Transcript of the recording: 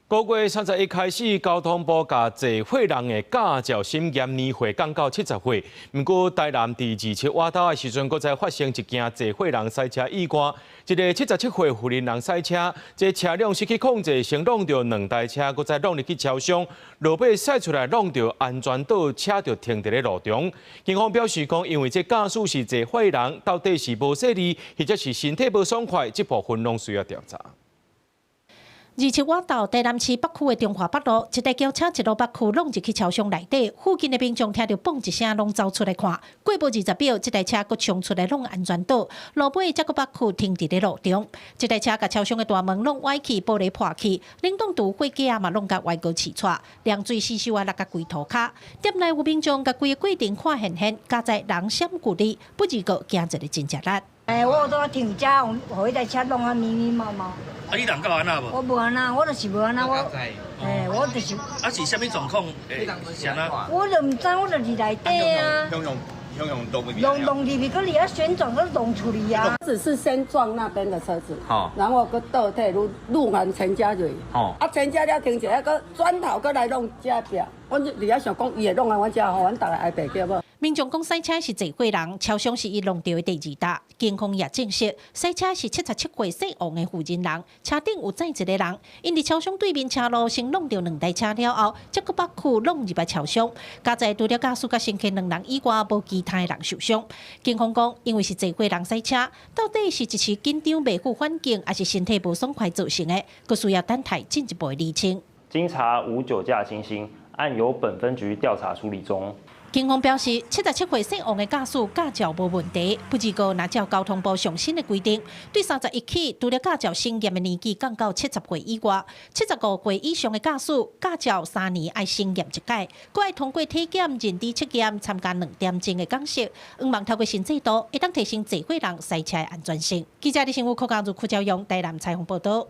九月三十一開始，交通部共坐貨人的駕照審驗年歲降到70歲。毋過台南佇二七倚晝的時陣，閣再發生一件坐貨人賽車意外。一个77歲婦人人賽車，這車輛失去控制，先挵著兩台車，閣再挵入去車廂，路尾駛出來挵著安全島，車就停佇咧路中。警方表示講，因為這駕駛是坐貨人，到底是無細膩，或者是身體無爽快，這部分攏需要調查。二七倚晝，台南市北區的中華北路，一台轎車一路北區挵入去車廂內底，附近的民眾聽著嘣一聲，攏走出來看。過無20秒，這台車閣衝出來挵安全島，路尾才閣北區停佇咧路中。這台車共車廂的大門挵歪去，玻璃破去，冷凍櫥貨架嘛挵共歪高刺掣，涼水四周啊落共規塗跤。店內有民眾共規个過程看現現，佳哉人閃距離，不自覺驚一个真吃力。欸，我拄仔停遮，予彼台車弄啊密密麻麻。啊，你人敢有按怎無？我無按怎，我就是無按怎，我，欸，我就是。啊，是啥物狀況？欸，是按怎？我就毋知，我就佇內底啊。向向向向動弄弄入去，閣佇遐旋轉，閣弄出去啊。只是先撞那邊的車子，然後閣倒退，愈愈還前車入去，啊前車了停一下，閣轉頭閣來弄這壁。阮佇遐想講，伊會弄來阮遮，予阮逐个挨白叫無？民眾講賽車是坐貨人，車廂是伊弄著的第二搭。警方也證實，賽車是77歲姓王的婦人人，車頂有載一个人。𪜶佇車廂對面車路先弄著兩台車了後，才閣北區弄入來車廂。佳哉除了駕駛佮乘客兩人以外，無其他的人受傷。警方講，因為是坐貨人賽車，到底是一時緊張袂赴反應，抑是身體無爽快造成的，閣需要等待進一步的釐清。經查無酒駕情形，案由本分局調查處理中。警方表示，77歲姓王的駕駛駕照無問題，不過若照交通部上新的規定，對31起，除了駕照審驗的年紀降到70歲以外，75歲以上的駕駛駕照3年愛審驗一擺，閣愛通過體檢、認知測驗，參加2點鐘的講習，向望透過新制度，會當提升坐貨人賽車的安全性。記者李新武、柯江如、柯朝陽台南採訪報道。